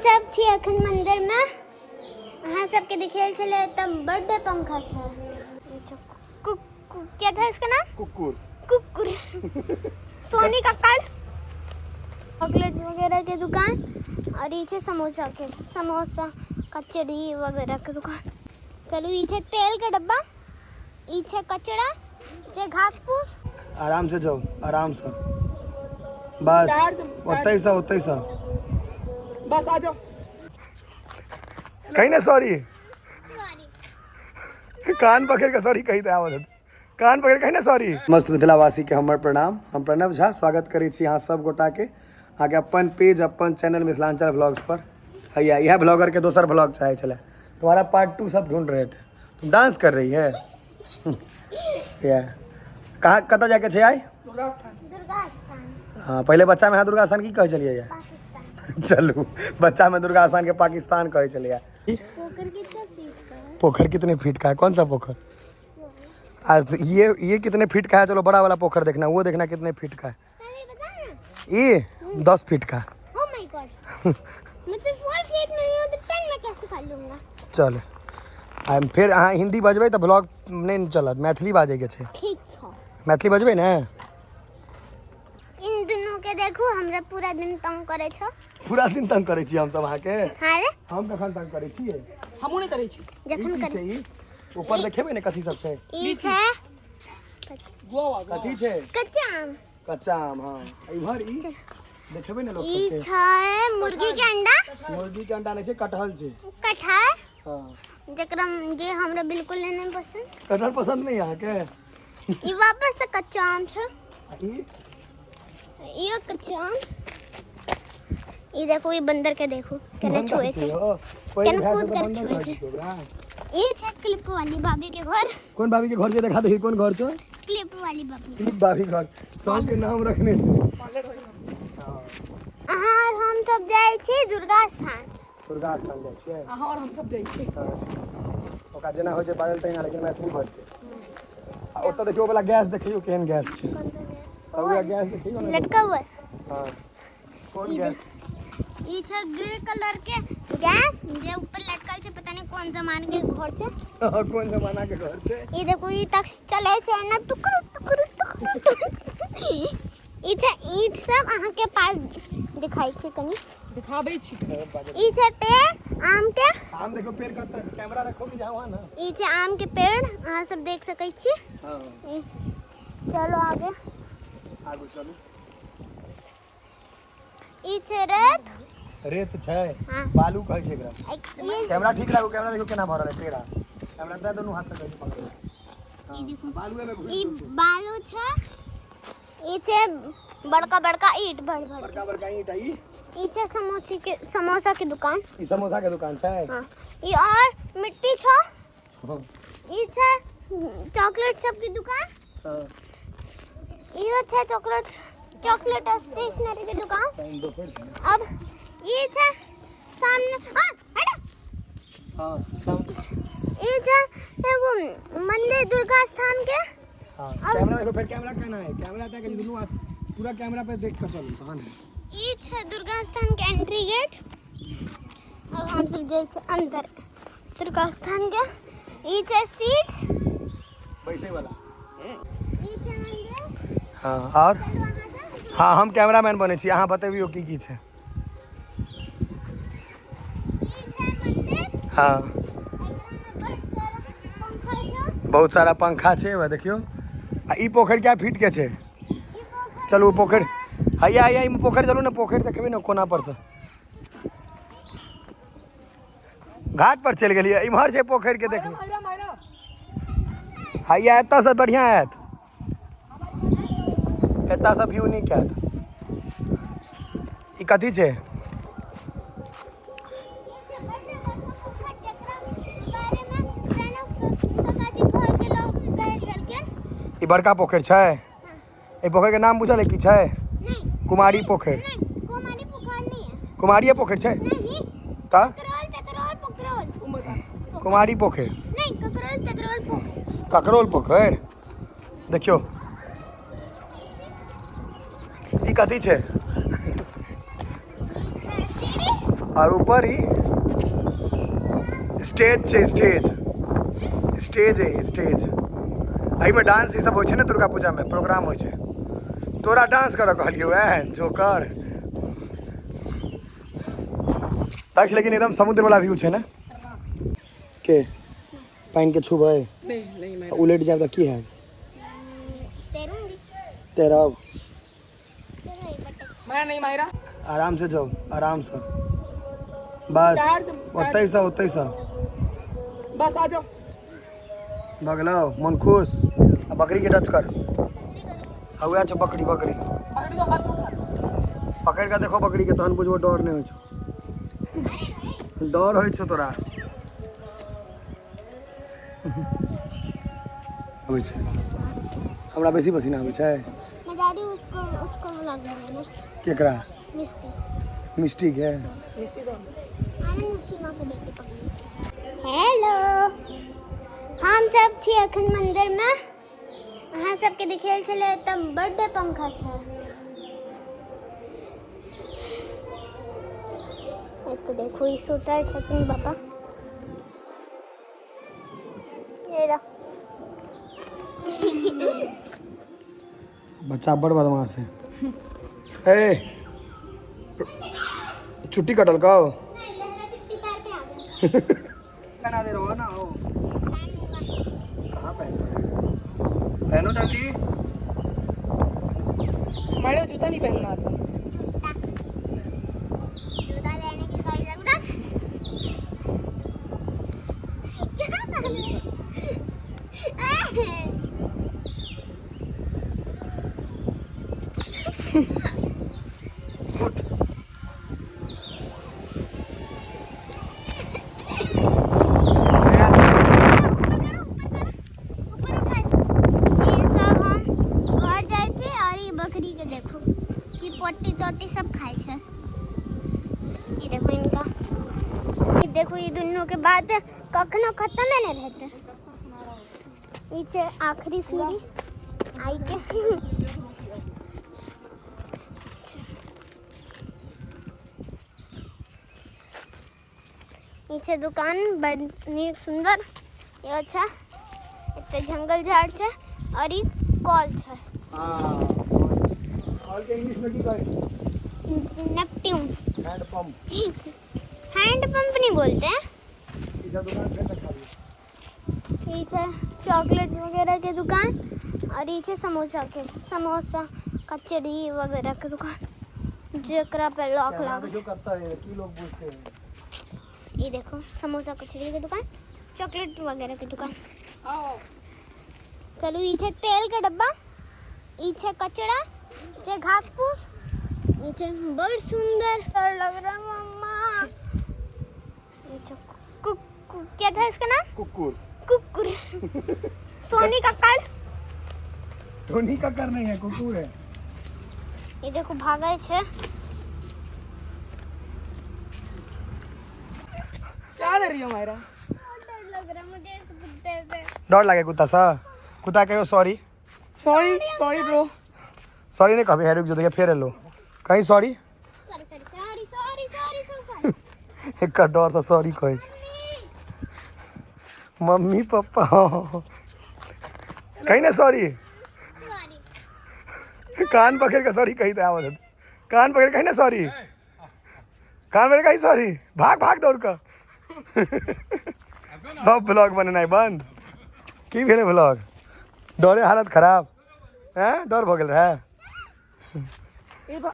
सब छी अखन मंदिर में। अहाँ सबके दिखेल छलै तऽ बड्ड पंखा छै। अच्छा, क्या था इसका नाम? कुकुर। कुकुर। सोनी कक्कड़। चॉकलेट वगैरह के दुकान और ई छै समोसा के, समोसा कचौड़ी वगैरह के दुकान। चलू, ई छै तेल के डब्बा, ई छै कचरा, जे घास फूस। आराम से जाओ, आराम से, बस ओतै से, ओतै से। बस आ जाओ। कहीं ना सॉरी, कान पकड़ के सॉरी कही दे, कान पकड़ कहीं ना सॉरी। मस्त मिथिलावासी के हमर प्रणाम। हम प्रणव झा स्वागत करै छी अहाँ सब गोटा के अहाँके अपन पेज अपन चैनल मिथिलांचल व्लॉग्स पर। हैया इएह ब्लॉगर के दोसर ब्लॉग चाहे छलै, तुम्हारा पार्ट 2 सब ढूंढ रहे थे। तुम डांस कर रही है। या कहाँ कतऽ जाके छै आइ? दुर्गा स्थान। दुर्गा स्थान। हाँ, पहले बच्चा में अहाँ दुर्गा स्थान की कहै छलियै? पाकिस्तान। चलू, बच्चा में दुर्गा स्थान के पाकिस्तान कहै छलियै। पोखर कितना फीट का है? पोखर कितने फीट का है? कौन सा पोखर? आज तो ये कितने फीट का है? चलो बड़ा वाला पोखर देखना, वो देखना कितने फीट का है। पहले बता ना। ये 10 फीट का। ओ my God, मुझसे 4 फीट नहीं हो तो 10 में कैसे कर लूंगा? चल, आ फिर अहाँ हिंदी बजबै तऽ ब्लॉग नहीं चलत, मैथिली बाजै के छै। ठीक छौ। मैथिली बजबै ने? इन दुनू के देखू, हमरा पूरा दिन तंग करे छौ। पूरा दिन तंग करै छी हम सब अहाँके? हाँ रे। हम कखन तंग करै छियै? हमहूँ नहि करै छी। जखन ई की करै। छै ई? ऊपर देखेबै ने कथी सब छै? ई छै गुआवा। कथी छै? कच्चा आम। कच्चा आम, हाँ। इम्हर ई देखेबै ने लोक ई सबके। छै मुर्गी के अंडा। मुर्गी के अंडा नहि छै, कटहल छै। कटहल। हाँ। जकरा जे हमरा बिल्कुल नहीं पसंद। कटहल पसंद नहीं अहाँके? ई वापस से कच्चा आम छै। ई? इहो कच्चा आम। ई देखो, ई बंदर के देखो केना बंदर छुए छै छै। हो। कोई केना भए कूद जेतै कर बंदर छुए भए छै। जेतै ओकरा। ई छै क्लिप वाली भाभी के घर। कोन भाभी के घर छै? देखा दही, कोन घर छै? क्लिप वाली भाभी। क्लिप भाभी घर, सबके नाम रखने छै। अहाँ और हम सब जाइ छी दुर्गा स्थान। दुर्गा स्थान जाइ छियै? अहाँ और हम सब जाइ छी। ओकरा जेना होइ छै बाजल तहिना, लेकिन मैथिली बजतै। आ ओतऽ देखियौ, ओ वाला गैस देखियौ, केहन गैस छै। कौन सा गैस? आ उएह गैस देखियौ ने। लटका हुआ है। हाँ, कोन ई गैस? ई छै ग्रे कलर के गैस जे ऊपर लटकल छै, पता नहीं कोन जमाना के घर छै। कोन जमाना के घर छै? ई देखू, ई तक चले छै ना, टुकड़ टुकड़ टुकड़ टुकड़। ई छै ईंट सब अहाँ के पास दिखाई छै कनी। दिखाबै छी। ई छै पेड़ आम के। आम देखो पेड़ कतऽ, कैमरा रखो कि जहाँ वहाँ ना। ई छै आम के पेड़, अहाँ सब देख सकै छी। हाँ। ई चलो आगे। आगू चलू। ई छै रेत। रेत छै? हाँ। बालू कहै छै एकरा। ई कैमरा ठीक लागू, कैमरा देखो केना भरल है टेढ़ा। कैमरा तऽ दुनू हाथ से कहै छै पकड़े। ई देखो। बालूए में घुसि ई गेल छै। बालू छै। ई छै बड़का बड़का ईंट, बड़ बड़। बड़का बड़का ईंट। आ ई? ई छै समोसे के, समोसा के दुकान। ई समोसा के दुकान छै? हाँ। ई और मिट्टी छै। हाँ। ई छै चॉकलेट सब के दुकान। हाँ। ई छै चॉकलेट, चॉकलेट स्टेशनरी के दुकान। टाइम दोपहर छै। अब ई छै सामने, हाँ, हटो। हाँ, सामने। ई छै एगो मंदिर दुर्गा स्थान के। हाँ, कैमरा देखो फिर, कैमरा केना है? कैमरा तक दुनू हाथ पूरा कैमरा पे देख के चलू तहन। ई छै दुर्गा स्थान के एंट्री गेट। अब हम सब जाइ छै अंदर दुर्गा स्थान के। ई छै सीट बैसे वाला। ई छै मंदिर। हाँ, और चलू अहाँ सब। हाँ, हम कैमरामैन बनै छी, अहाँ बतबियौ की की छै। ई छै मंदिर। हाँ। एकरा में बड़ सारा पंखा छै। बहुत सारा पंखा छै, वएह देखियौ। आ ई पोखरि कै फीट के छै? ई पोखरि चलू पोखरि, हैया हैया, ई पोखरि चलू ने, पोखरि देखबै ने कोना पर से। घाट पर चलि गेलियै, इम्हर छै पोखरि के देखियौ। मायरा मायरा। हैया एतऽ से बढ़िआँ आयत, एतऽ से व्यू नीक आयत। ई कथी छै? ई छै बड्ड बड़का पोखरि, जकरा बारे में प्रणव काका जी घर के लोग कहै छलखिन। ई बड़का पोखरि छै? एहि पोखरि के नाम बुझल है की छै? नहीं। कुमारी पोखरि। नहीं, कुमारी पोखर नहीं है। कुमारिये पोखरि छै। नहीं। तऽ ककरोल ततरोल पोखरोल। कुमारी पोखरि। नहीं, ककरोल ततरोल पोखर। ककरोल पोखरि देखियौ। ई कथी छै? ई छै सीढ़ी। और ऊपर ही स्टेज छै, स्टेज स्टेज है, स्टेज। एहिमे डांस ई सब होइ छै ने, दुर्गा पूजा में प्रोग्राम होइ छै। तोरा डांस करऽ कहलियौ है जोकर। दक्ष, लेकिन एकदम समुद्र वाला व्यू छै ने। के पानि के छुबै? नहीं नहीं, मैं उलटि जायब तऽ की हैत? तैरूंगी। तैरब? चलो, एक बार टच। मैं नहीं मायरा। आराम से जाओ, आराम से, बस। ओतहि से, ओतहि से। बस, आ जाओ। भऽ गेलौ मन खुश? आ बकरी के टच कर। आ उएह छौ बकरी, बकरी। पकड़ दो, हाथ उठा। पकड़ि कऽ देखो बकरी के, तहन बुझबो डर नहि होइ छौ। डर होइ छौ तोरा? अबै छै हमरा, बेसी पसीना आबै छै। मैं जा रही हूँ उसको उसको व्लॉग बनाने। केकरा? मिस्टी। मिस्टी के? अरे, सीमा के बेटी पकड़ी। हेलो, हम सब छी अखन मंदिर में। अहाँ सबके देखेल छलै। तऽ बड्ड पंखा छै एतऽ। देखू, ई सुतल छथिन पापा। ये रहा। बच्चा बड़ बदमाश है। ए, चुट्टी कटलकौ? नहीं, लहरा चुट्टी पैर पे आ गया। पहना दे रहो ना हो। पहन लूंगा। कहाँ पहन पा रही हो? पहनो जल्दी। मायरा, जूता नहीं पहनना आता। जूता, जूता लेने की कोई जरूरत क्या कर रहे हैं? उठ। ऊपर करो, ऊपर करो, ऊपर उठा। ये सब हम घर जाइ छी और ई बकरी के देखो कि पट्टी चट्टी सब खाइ छै। ई देखो इनका, ई देखो, ई दुनू के बात कखनो खत्म नहि हेतै। ई छै आखिरी सीढ़ी आई के। ई छै दुकान, बड़ नीक सुंदर। ई अच्छा, एते जंगल झाड़ छै और ई कॉल छै। हाँ, कॉल के इंग्लिश में की कहै छै? Neptune. Hand pump. Hand pump नहीं बोलते हैं। ई सब दुकान फेर देखा दियौ। ई छै चॉकलेट वगैरह के दुकान और ई छै समोसा के, समोसा कचौड़ी वगैरह के दुकान, जेकरा पे लॉक कैमरा लागल। देखियो कत्ता है, की लोग बुझते हैं। ये देखो, समोसा कचौड़ी के दुकान, चॉकलेट वगैरह की दुकान। आओ। चलू, ई छै तेल के डब्बा, ई छै कचरा, ई छै घास फूस, ई छै बड़ सुंदर डर लग रहा है मम्मा। ई छै क्या था इसका नाम? कुकुर। कुकुर, सोनी कक्कड़। टोनी कक्कर नहीं है, कुकुर है। ये देखो, भागै छै। क्या कर रही हो मायरा? डर लग रहा है मुझे इस कुत्ते से। डर लागे कुत्ता सा? कुत्ता कहियो sorry. Sorry, sorry bro. Sorry नहीं कहबी है, रुक जो, देखिए फेर एलो। कहीं sorry. Sorry, sorry, sorry, sorry, sorry, sorry. एकर डर से सॉरी कहै छै। मम्मी पप्पा, कहीं ना सॉरी। सॉरी। कान पकड़ के सॉरी कही तो आवत। कान पकड़ कहीं ना सॉरी, कान पकड़ कहीं सॉरी। भाग भाग दौड़ कऽ। सब ब्लॉग बनेनाइ बंद। की भेलै ब्लॉग? डरे हालत खराब हैं? डर भऽ गेल रहै? ए।